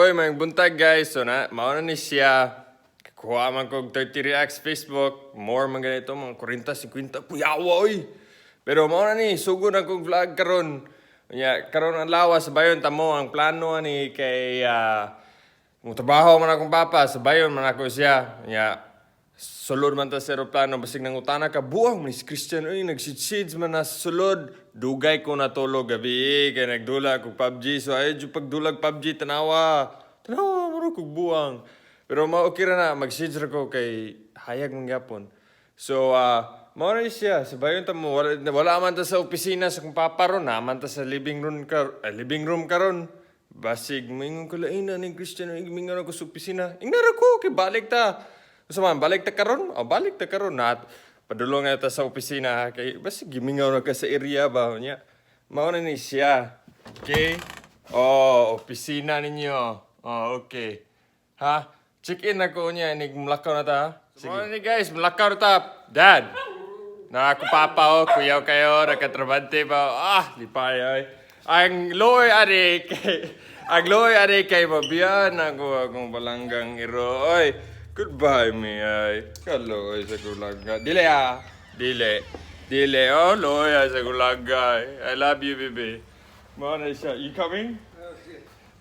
Oy, maayong buntag, guys. So na, mao na ni siya. Kuha man kog 30 reacts Facebook. More man ganito, mga 40, 50. Puyawa, oy! Pero mao na ni, sugod na kog vlog karon. Nya, karon ang lawas, sabayon tamo ang plano ani kay mo trabaho man akong papa, sabayon man ako siya. Nya, sulod man ta sa eroplano, basig nangutana ka, buang man ni si Christian, oy, nagsidsids man na sa sulod. Dugay ko natulog gabi, kay nagdula kog PUBG. So ay, jud pagdulag PUBG, tanawa. Tanawa, muro kog buang. Pero mao okay ra na, magsids ra ko kay hayag man gyapon. So, mao na siya, sabayon ta mo, wala, wala man ta sa opisina sa kong papa ron, naa man ta sa living room, ka, ay, living room karon. Basig, maingon ko lain na ni Christian, ay, mingon ako sa opisina. Ingnar ko, kay balik ta. Unsa man, balik ta karon? O, balik ta karon. Nat, padulong na ta sa opisina, kay basig, gimingaw na ka sa area ba? Nya, mao na ni siya. Okay? Oh, opisina ninyo. Oh, okay. Ha? Check-in ako niya, inig mulakaw na ta. Sige. So, ni guys, mulakaw na ta. Dad! Na ako papa oh, kuyaw kayo, nakatrabante ba? Ah, lipay ay. Ang luoy ari kay mabiyan ako akong palanggang iro. Oy, goodbye mi ay. Kaluoy sa kulangga. Dili ah. Dili. Dili oh, luoy ah sa kulangga. I love you, baby. Mao na siya. You coming?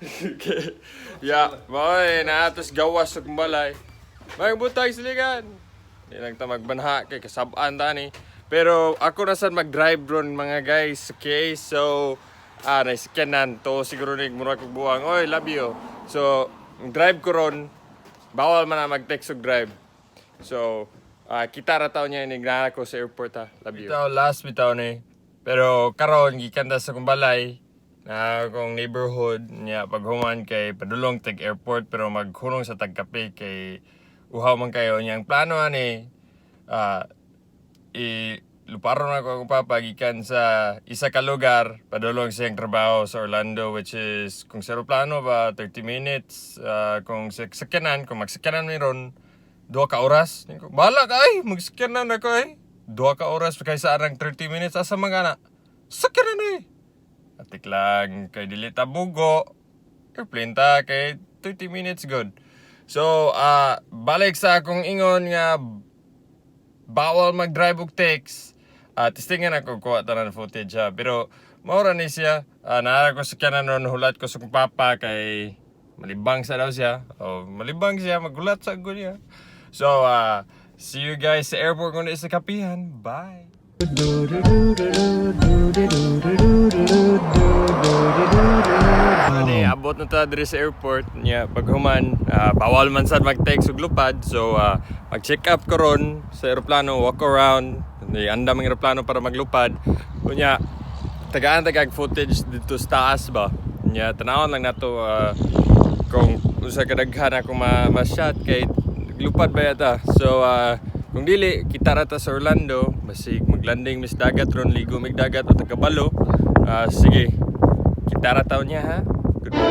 Okay. Yeah, mao na atos gawas sa balay. Maayong buntag, siligan. Di lang ta magbanha kay kasab-an ta ni. Pero ako na sad mag-drive ron, mga guys. Okay, so naisakyanan to siguro ni mura kog buwang. Oy, love you. So, drive ko ron. Bawal man na mag-text og drive. So, kita ra taw niya inig naa ko sa airport ha. Love you. Bitaw last bitaw ni. Pero karon gikan ta sa kong balay na akong neighborhood niya, paghuman kay padulong tag airport, pero maghunong sa tagkape kay uhaw man kayo niya. Ang plano ani, i luparo na ko akong papa gikan sa isa ka lugar padulong sa iyang trabaho sa Orlando, which is kung sa eroplano ba 30 minutes, kung sa sakyanan, kung magsakyanan mi ron, 2 ka oras. Bahala ka ay magsakyanan ako ay 2 ka oras kaysa arang 30 minutes. Asa man na sakyanan ay. Atik lang kay dili ta bugo, airplane ta kay 30 minutes good. So balik sa akong ingon nga bawal mag-drive og text. Testingan ako kuha tanan footage ha. Pero mao ra ni siya. Naa ko sa sakyanan ron, hulat ko sa kong papa kay malibang sa daw siya. O malibang siya magulat sa ko niya. So see you guys sa airport kung sa kapihan. Bye. Ani, abot na ta diri sa airport niya. Paghuman, bawal man sad mag-text ug lupad, so mag-check up ko ron sa eroplano, walk around, ni andam ang eroplano para maglupad. Unya tagaan tagag footage dito sa taas ba. Nya tanawon lang nato kung unsa kadaghan ako ma- ma-shot kay lupad ba yata. So kung dili, kita ra ta sa Orlando, basig maglanding mis dagat ron, ligo mig dagat o tagabalo. Sige, kita ra taw niya ha. Goodbye.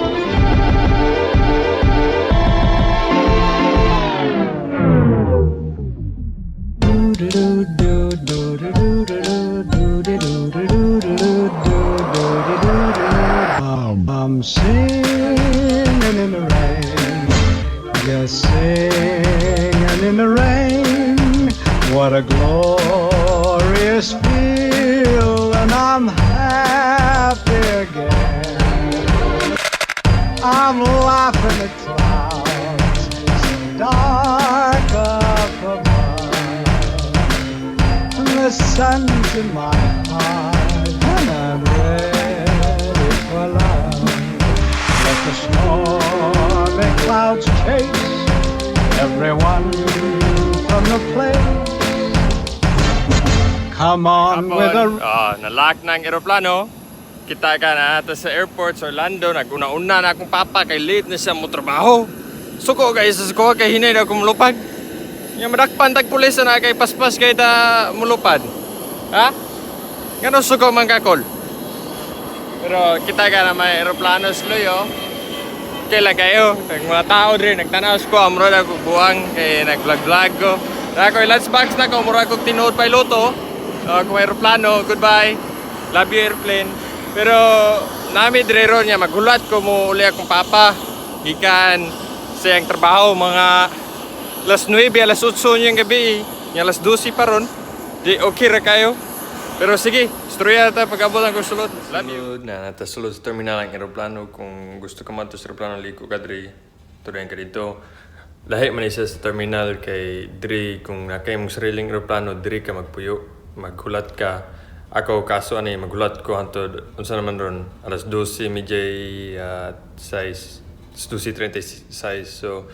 I'm singing in the rain, just singing in the rain. What a glorious feel, and I'm happy again. I'm laughing at clouds so dark up above. And the sun's in my heart, and I'm ready for love. Let the stormy clouds chase everyone from the place. Come on with a Ah, nalak na ang eroplano. Kita ka na ata sa airport sa Orlando. Naguna-una na akong papa kay late na siya mo trabaho. Suko kay sa suko kay hinay na akong mulupad. Nya madakpan tag pulis na kay paspas kay ta mulupad. Ha? Ngano suko man kakol? Pero kita ka na may eroplano sa luyo. Okay lang kayo. Nag mga tao diri nagtanaw ko amro na ko buwang kay nag-vlog-vlog ko. Na ako lunchbox na ko mura kog tinuod piloto. Kung eroplano, goodbye. Love you, airplane. Pero nami dire ron niya maghulat ko mo uli akong papa. Gikan sa iyang trabaho mga alas 9, alas 8 niyang gabi. Nya alas 12 pa ron. Di okay ra kayo. Pero sige, istorya ta pag-abot ang sulod. Love you. Naa na ta sulod sa terminal ang eroplano. Kung gusto ka man sa eroplano, liko ka diri. Tuloy ka dito. Lahi man isa sa terminal kay diri kung naa kay mong sariling eroplano, diri ka magpuyo, maghulat ka. Ako kaso ani maghulat ko hantod unsa naman ron, alas 12:30 size 12:36. So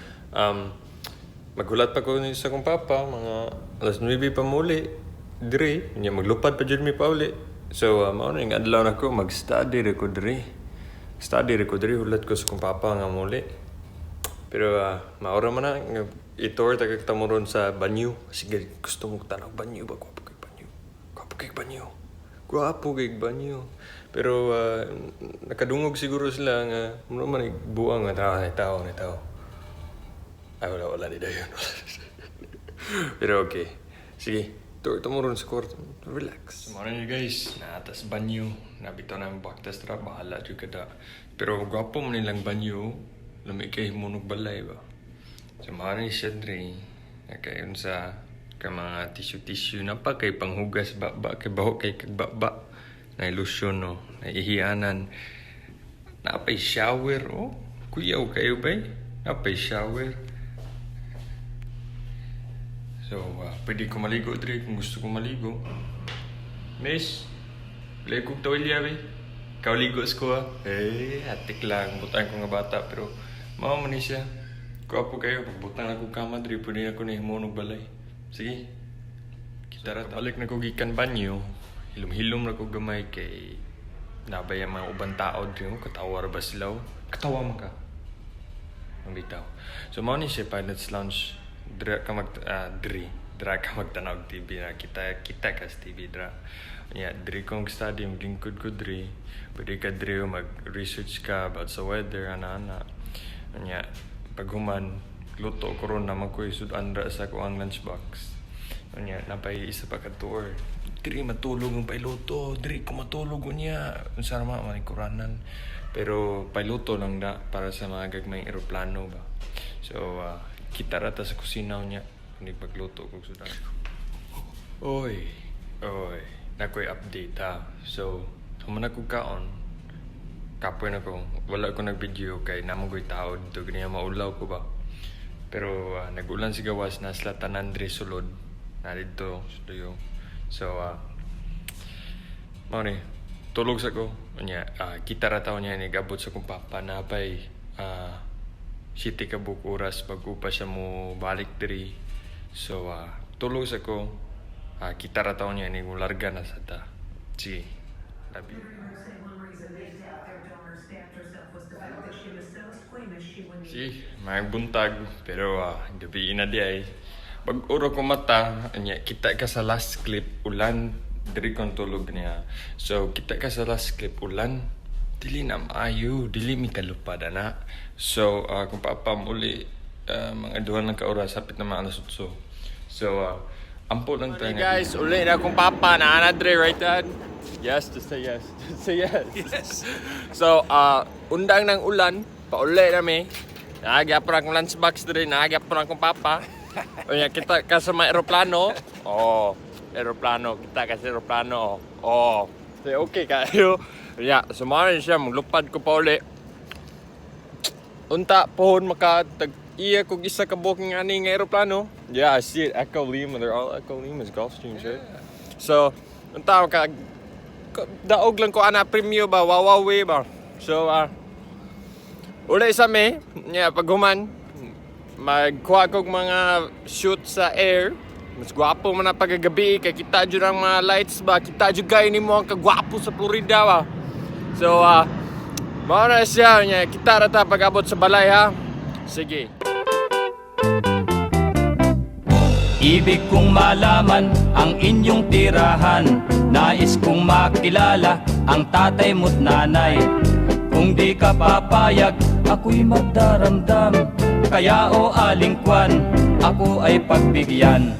maghulat pa ko ni sa akong papa mga alas 9 pa muli diri nya, maglupad pa jud mi pauli. So mao na yung adlaw nako, mag-study ra ko diri, study ra ko diri, hulat ko sa akong papa nga muli. Pero maura man na nga i-tour ta kag tamo ron sa banyo. Sige, gusto mo tanaw banyo ba? Gwapo kay banyo. Gwapo kay banyo. Gwapo kay banyo. Pero nakadungog siguro sila nga mura man ay buang nga tao ni tao ni tao. Ay, wala, wala ni dayon. Pero okay. Sige, tour tamo ron sa kwarto. Relax. Mao na guys, naa ta sa banyo. Nabitaw na ang baktas tra, bahala jud kada. Pero gwapo man nilang banyo. Lami kay himunog balay ba. So mao ni siya dre. Nakayon sa ka mga tissue-tissue na pa kay panghugas ba ba kay baho kay kagbaba. Na ilusyon no, na ihianan. Napay shower oh. Kuyaw kayo ba? Napay shower. So, pwede ko maligo dre kung gusto ko maligo. Miss, wala kong tawilya be. Ikaw ligo sa ko ah. Eh, atik lang. Butang ko nga bata. Pero, mao man ni siya. Kuha po kayo. Pagbutang ako kama dre, pwede ako na himunog balay. Sige. Kita ra. Balik na ko gikan banyo. Hilom-hilom na ko gamay kay nabay ang mga ubang tao dre. Oh. Katawa ra ba sila? Oh? Katawa man ka. Ang bitaw. So mao ni siya pilot's lounge. Dira ka mag diri dira ka magtanaw og TV na kita kita ka sa TV dira. Nya diri kong study, maglingkod ko diri. Pwede ka diri mag-research ka about sa weather ana ana. Nya paghuman luto ko ron naman ko isud-an ra sa ko ang lunchbox. Nya napay isa pa ka tour. Diri matulog ang piloto, diri ko matulog unya. Unsa ra man manikuranan. Pero piloto lang na para sa mga gagmayng eroplano ba. So kita ra ta sa kusina niya. Kunig magluto kog sudan. Oy, oy, nakoy update ha. So, human ako kaon, kapoy na ko. Wala ko nag-video kay namogoy tao dito, ganyan maulaw ko ba. Pero nag-ulan si gawas na sila tanan diri sulod. Na dito, studio. So, mao ni, tulog sa ko. Unya, kita ra taon niya nag-abot sa kong papa na pay 7 ka buok oras bago pa siya mo balik diri. So, tulog sa ko. Kita ra taon niya ni larga na sa ta. Sige. Love you. One reason they doubt their daughter stabbed herself was the fact that she was so squeamish she wouldn't Sige, may buntag pero gabi na di ay. Pag uro ko mata, anya kita ka sa last clip ulan diri kon tulog niya. So kita ka sa last clip ulan dili na maayo, dili mi kalupad ana. So kung papa uli mga 2 lang ka oras hapit na mga alas 8. So ampo lang tayo. Guys, uli na akong papa na ana dre, right, Dad? Yes, just say yes. Just say yes. Yes. So, undang ng ulan, pauli nami. Naagya po akong lunchbox diri, naagya po akong papa. Unya kita ka sa mga eroplano. Oh, eroplano, kita ka sa eroplano. Oh. Say okay kayo. Unya, sumama siya, maglupad ko pauli. Unta pohon maka tag iya kog isa ka buok nga ani nga eroplano. Yeah, I see it. Echo Lima, they're all Echo Lima's Gulfstreams, right? So, unta ka daog lang ko ana premyo ba, wawawi ba. So, uli sa mi, nya paghuman magkuha kog mga shoot sa air. Mas gwapo man na pagkagabi kay kita jud ang mga lights ba, kita jud kayo nimo ang kagwapo sa Florida ba. So, mao na siya nya kita ra ta pag-abot sa balay ha. Sige. Ibig kong malaman ang inyong tirahan. Nais kong makilala ang tatay mo't nanay. Kung di ka papayag, ako'y magdaramdam. Kaya o Aling Kwan, ako ay pagbigyan.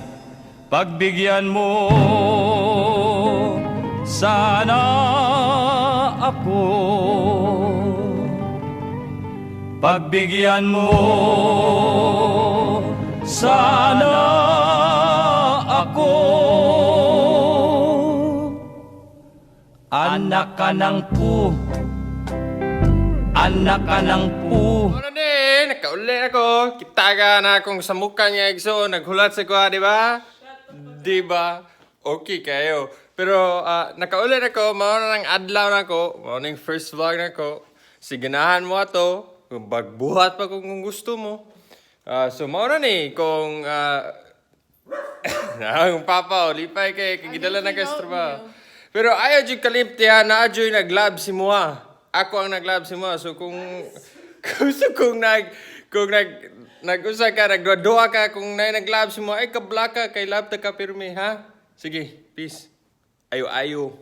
Pagbigyan mo sana ako. Pagbigyan mo sana ako. Anak ka ng pu, anak ka ng pu. Ano ni, nakauli ako. Kita ka na akong samukan nga igsoon. Naghulat sa kuha, di ba? Di ba? Okay kayo. Pero nakauli na ko, mao na ng adlaw na ko, mao na yung first vlog na ko. Siganahan mo ato, kung bagbuhat pa kung gusto mo. So mao na ni kung ang papa, oh, lipay kay kagidala na kay sa trabaho. Pero ayaw jud kalimti ha, naa jud naglab si Mua. Ako ang naglab si Mua. So kung kung so, kung nag nag-usa ka, nagduha ka, kung nay naglab si Mua, ay kablaka kay lab ta ka pirmi ha. Sige, peace. Ayo ayo.